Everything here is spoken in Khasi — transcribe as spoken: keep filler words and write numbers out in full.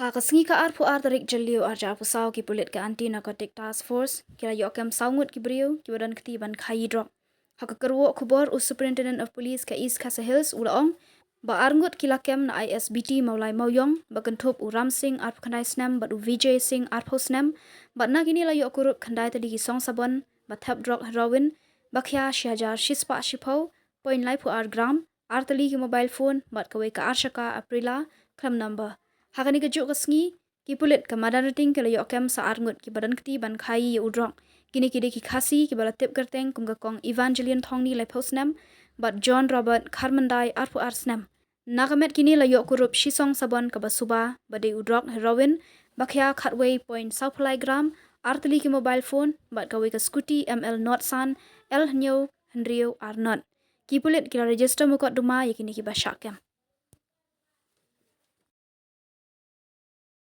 Ha ka sngi ka arphew ar tarik Jylliew arhajar arphew saw, ki pulit ka Anti Narcotic Task Force ki la ïoh kem saw ngut ki briew kiba don kti ban khaïi drok. Ha ka kyrwoh khubor u Superintendent of Police ka East Khasi Hills u la ong ba ar ngut ki la kem na I S B T Mawlai Mawiong, ba kynthup u Ram Singh arphew khyndai snem bad u Vijay Singh arphew snem, bad na kine la ïoh kurup khyndai tylli ki song sabon ba thep drok heroin ba khia shi hajar shispah shiphew point laiphew ar gram, ar tylli ki mobile phone bad kawei ka ar shaka Aprilia khlem number. Ha kane kajuh ka sngi, ki pulit ka Madanrting ki la ïoh kem sa ar ngut kiba don kti ban khaïi ïa u drok. Kine ki dei ki Khasi kiba la tip kyrteng kum ka Kong Evangeline Thongni laiphew snem bad John Robert Kharmyndai arphew ar snem. Na ka met kine la ïoh kurup shi song sabon kaba suba ba dei u drok heroin ba khia khatwei point sawphew lai gram, ar tylli ki mobile phone bad kawei ka scooty M L not san L hynñiew hynriew ar not. Ki pulit ki la register mukotduma ïa kine kiba shah kem.